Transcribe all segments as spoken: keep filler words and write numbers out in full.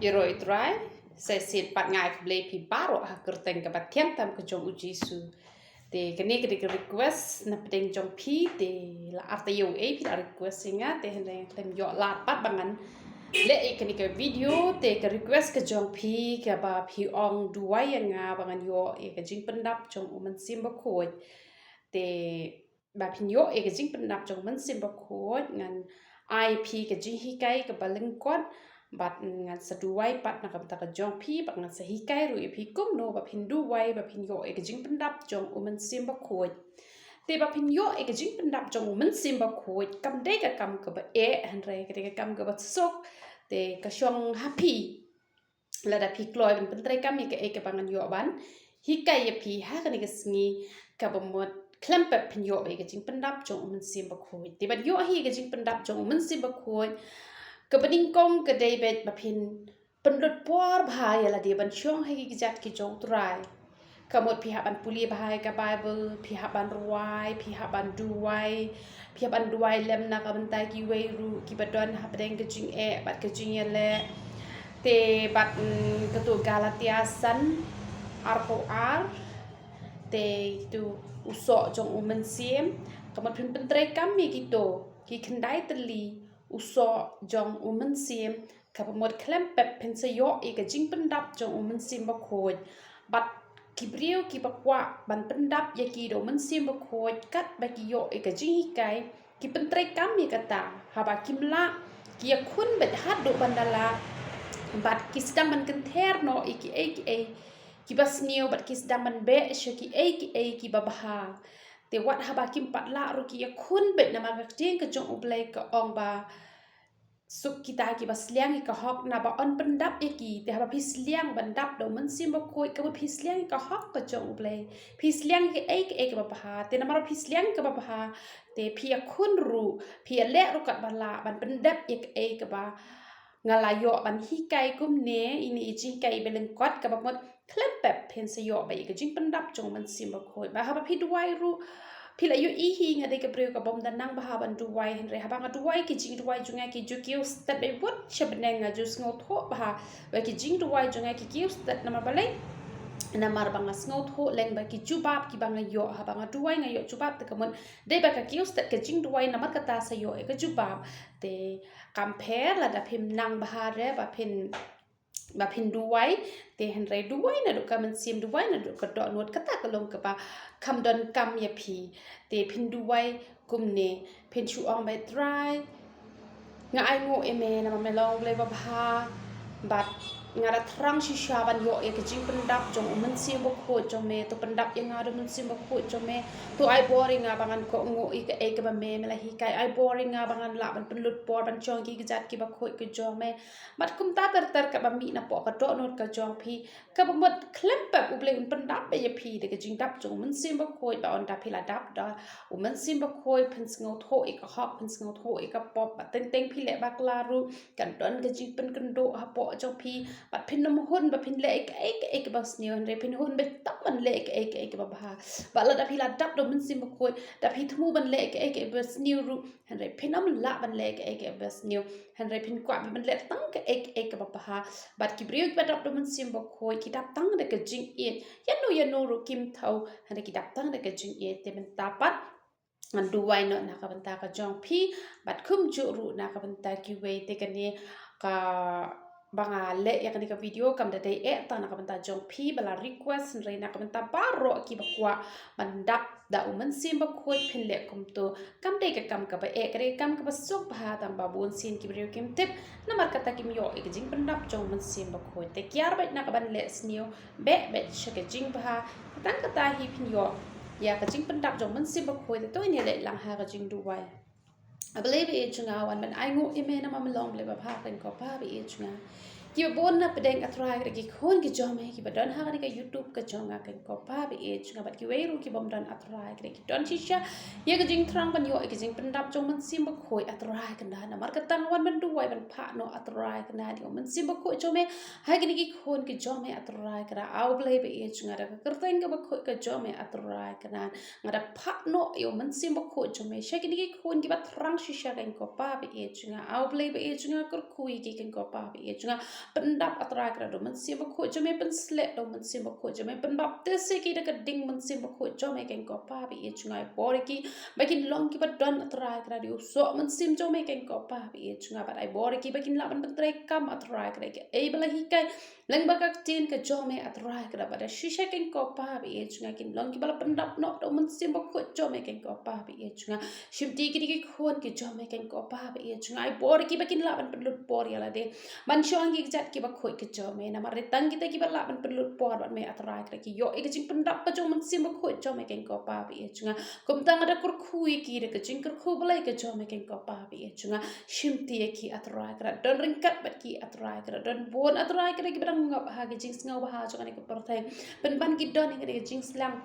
Ïaroh ïa u Trai, sa shisien pat nga ai khublei ïa phi baroh ha ka kyrteng kaba thiang tam ka jong u Jisu. Te kane ka dei ka request na pdeng jong phi, te la arta ïa u ei phi la request ïa nga, te hynrei nga khlem ïoh lad pat ba ngan leh ïa kane ka video, te ka request ka jong phi kaba phi ong duwai ïa nga ba ngan ïoh ïa ka jingpyndap jong u Mynsiem Bakhuid. Te ba phin ïoh ïa ka jingpyndap jong u Mynsiem Bakhuid, ngan ai phi ka jinghikai kaba lyngkot, bad ngan sa duwai pat na ka bynta ka jong phi, bad ngan sa hikai ruh ïa phi kumno ba phin duwai ba phin ïoh ïa ka jingpyndap jong u Mynsiem Bakhuid. Te ba phin ïoh ïa ka jingpyndap jong u Mynsiem Bakhuid kam dei ka kam kaba eh, hynrei ka dei ka kam kaba suk. Te ka shong ha phi. Lada phi kloi ban pyntreikam ïa kaei kaba ngan ïoh ban hikai ïa phi ha kane ka sngi, kaba mut khlem pep phin ïoh ïa ka jingpyndap jong u Mynsiem Bakhuid. Te ban ïoh hi ïa ka jingpyndap jong u Mynsiem Bakhuid, kaba nyngkong ka dei beit ba phin pynlut por bha ïa lade ban shong ha ki kjat ki jong u Trai. Ka mut phi hap ban pule bha ïa ka Baibl, phi hap ban rwai, phi hap ban duwai, phi hap ban duwai lem na ka bynta kiwei ruh kiba don hapdeng ka jingeh bad ka jingïaleh. Te bad, mm, kato Galatia san, arphew ar, te tu u soh jong u Mynsiem, ka mut phin pyntreikam ïa kito ki khyndai tylli u soh jong u Mynsiem, kaba mut khlem pep phin sa ïoh ïa ka jingpyndap jong u Mynsiem Bakhuid. Bad ki briew kiba kwah ban pyndap ïa ki da u Mynsiem Bakhuid, katba ki ïoh ïa ka jinghikai, ki pyntreikam ïa kata, haba kim lah, ki ïakhun beit haduh ban da lah, bad ki sdang ban kynther noh ïa kiei kiei kiba sniew, bad ki sdang ban beh sha kiei kiei kiba bha. Te wat haba kim pat lah ruh ki ïakhun beit, namar ka ktien ka jong U Blei ka ong ba suk kita kiba sliang ïa ka hok, naba yn pyndap ïa ki. Te haba phi sliang ban dap da u Mynsiem Bakhuid, kaba phi sliang ïa ka hok ka jong U Blei, phi sliang ïa kaei kaei kaba bha. Te namar ba phi sliang ïa kaba bha, te phi ïakhun ruh, phi ïaleh ruh katba lah ban pyndap ïa kaei kaba nga la ïoh ban hikai kumne, ine i jinghikai iba lyngkot, kaba mut khlem pep phin sa ïoh beit ïa ka jingpyndap jong u Mynsiem Bakhuid. Ba haba phi duwai ruh, phi la ïohi hi nga dei ka briew ka bym da nang bha ban duwai, hynrei haba nga duwai ki jingduwai jong nga ki ju kiew stet beit bud sha bneng, nga ju sngewthuh bha ba ki jingduwai jong nga ki kiew stet. Namar balei? Namar ba nga sngewthuh lem ba ki jubab kiba nga ïoh haba nga duwai nga ïoh jubab, te ka mut dei ba ka kiew stet ka jingduwai, namar kata sa ïoh ïa ka jubab. Te kam pher lada phim nang bha re ba phin, ba phin duwai, te hynrei duwai naduh ka mynsiem, duwai naduh ka dohnud, kata ka long kaba kham donkam ïa phi. Te phin duwai kumne, phin shu ong beit, Trai, nga ainguh ïa me namar me long U Blei babha, bad nga da thrang shisha ban ïoh ïa ka jingpyndap jong u Mynsiem Bakhuid jong me. To pyndap ïa nga da u Mynsiem Bakhuid jong me. To ai bor ïa nga ba ngan kohnguh ïa kaei kaba me, me la hikai. Ai bor ïa nga ba ngan lah ban pynlut por ban shong ha ki kjat kiba khuid ka jong me. Bad kumta ter ter kaba mih napoh ka dohnud ka jong phi, kaba mut khlem pep U Blei un pyndap beit ïa phi da ka jingdap jong u Mynsiem Bakhuid. Ba ynda phi la dap da u Mynsiem Bakhuid, phin sngewthuh ïa ka hok, phin sngewthuh ïa ka pop, bad teng teng phi leh bakla ruh, kan don ka jingpynkynduh hapoh jong phi. Bad phin ym hun ba phin leh ïa kaei kaei kaba sniew, hynrei phin hun beit tang ban leh ïa kaei kaei kaba bha. Bad lada phi la dap da u Mynsiem Bakhuid, da phi thmu ban leh ïa kaei kaei kaba sniew ruh, hynrei phin ym lah ban leh ïa kaei kaei kaba sniew. Hynrei phin kwah beit ban leh tang kaei kaei kaba bha. Bad ki briew kiba dap da u Mynsiem Bakhuid ki dap tang da ka jingïeit. Ïano ïano ruh kim thaw, hynrei ki dap tang da ka jingïeit. Te mynta pat ngan duwai noh na ka bynta ka jong phi, bad kumjuh ruh na ka bynta kiwei. Te kane kaba nga leh ïa kane ka video kam da dei eh tang na ka bynta jong phi ba la request, hynrei na ka bynta baroh kiba kwah ban dap da u Mynsiem Bakhuid, phin leh kumto. Kam dei ka kam kaba eh, ka dei ka kam kaba suk bha, tang ba bun sien ki briew kim tip, namar kata kim ïoh ïa ka jingpyndap jong u Mynsiem Bakhuid. Te kiar beit na ka ban leh sniew, beh beit sha ka jingbha. Tang kata hi phin ïoh ïa ka jingpyndap jong u Mynsiem Bakhuid. Te to ngin ïa leit lang ha ka jingduwai. A Blei ba ïeit jong nga, wan ban ainguh ïa me namar me long Blei babha, kynkob ba ïeit jong nga. Kiba bun na pdeng, A Trai, ki khun ki jong me kiba don ha kane ka YouTube ka jong nga, kynkob ba ïeit jong nga, bad kiwei ruh ki bym don, A Trai, ki don shisha ïa ka jingthrang ban ïoh ïa ka jingpyndap jong u Mynsiem Bakhuid, A Trai, kynda namar kata nga wan ban duwai ban phah noh, A Trai, kynda ïa u Mynsiem Bakhuid jong me ha kine ki khun ki jong me, A Trai, kynda, A Blei ba ïeit jong nga, da ka kyrteng kaba khuid ka jong me, A Trai, kynda nga da phah noh ïa u Mynsiem Bakhuid jong me sha kine ki khun kiba thrang shisha, kynkob ba ïeit jong nga. A Blei ba ïeit jong nga, kyrkhu ïa ki, kynkob ba ïeit jong nga. pyndap, A Trai Kynrad, da u Mynsiem Bakhuid jong me, pynsleh da u Mynsiem Bakhuid jong me, pynbaptis ïa ki da ka ding Mynsiem Bakhuid jong me, Kynrad ko Pa, ba ïeit jong nga, ai bor ïa ki ba kin long kiba don, A Trai Kynrad, ïa u soh mynsiem jong me, Kynrad ko Pa, ba ïeit jong nga, bad ai bor ïa ki ba kin lah ban pyntreikam, A Trai Kynrad, ïa kaei ba la hikai lyngba ka ktien ka jong me, A Trai Kynrad, bad da shisha, Kynrad ko Pa, ba ïeit jong nga, kin long kiba la pyndap noh da u Mynsiem Bakhuid jong me, Kynrad ko Pa, ba ïeit jong nga. Shimti ïa ki da ki khun ki jong me, Kynrad ko Pa, ba ïeit jong nga, ai bor ïa ki ba kin lah ban pynlut por ïa lade ban shong ha ki kjat kiba khuid ka jong me, namar tang kita kiba lah ban pynlut por bad me, A Trai Kynrad, ki ïoh ïa ka jingpyndap ka jong u Mynsiem Bakhuid jong me, Kynrad ko Pa, ba ïeit jong nga. Kumta nga da kyrkhu ïa ki da ka jingkyrkhu Blei ka jong me, Kynrad ko Pa, ba ïeit jong nga. Shimti ïa ki, A Trai Kynrad, don ryngkat bad ki, A Trai Kynrad, don bun, A Trai Kynrad, kiba dang ngop ha ka jingsngewbha jong kane ka pyrthei, pynban ki don ïa kane ka jingsliang,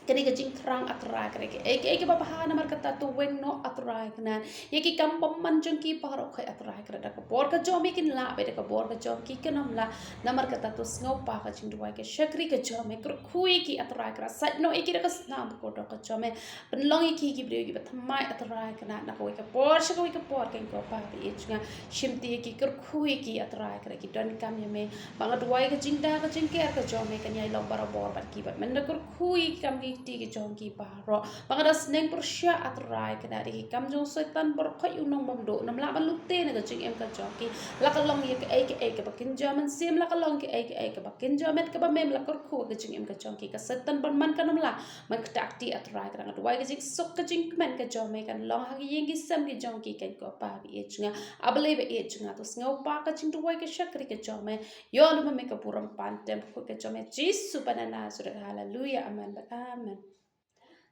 kane ka jingthrang, A Trai Kynrad, kiei kiei kiba bha namar kata, to weng noh, A Trai Kynrad, ïa ki kam bymman jong ki baroh khoit, A Trai Kynrad, da ka bor ka jong me kin lah beit, da ka bor ka jong ki kin ym lah. Namar kata, to sngewbha ka jingduwai ka shakri ka jong me, kyrkhu ïa ki, A Trai Kynrad, sait noh ïa ki da ka snam kordor ka jong me, pynlong ïa ki ki briew kiba thymmai, A Trai Kynrad, na kawei ka por sha kawei ka por, Kynrad ko Pa, ba ïeit jong nga. Shimti ïa ki, kyrkhu ïa ki, A Trai Kynrad, ki donkam ïa me. Ba nga duwai ka jingda ka jingker ka jong me kan ïai long barabor bad ki, bad men da kyrkhu ïa ki kam ki kti ki jong ki baroh. Ba nga da sneng pyrshah, A Trai Kynrad, ïa ki kam jong u Soitan baroh khoit, u nongbymduh, un ym lah ban lute na ka jingim ka jong ki. La ka long ïa kaei kaei kaba kynja mynsiem, la ka long kaei kaei kaba kynja met kaba mem, la kyrkhu ka jingim ka jong ki, ka Soitan bymman kan ym lah ban ktah kti, A Trai Kynrad. Nga duwai ka jingsuk ka jingkmen ka jong me kan long ha ki ïing ki sem ki jong ki, Kynrad ko Pa, ba ïeit jong nga. A Blei ba ïeit jong nga, to sngewbha ka jingduwai ka shakri ka jong me. Ïoh lem ma me ka burom, Kpa Mynsiem Bakhuid ka jong me, Jisu ba na Nasareth. Haleluya, amen bad amen.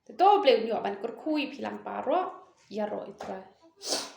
Te to U Blei un ïoh ban kyrkhu ïa phi lang baroh. Ïaroh, A Trai.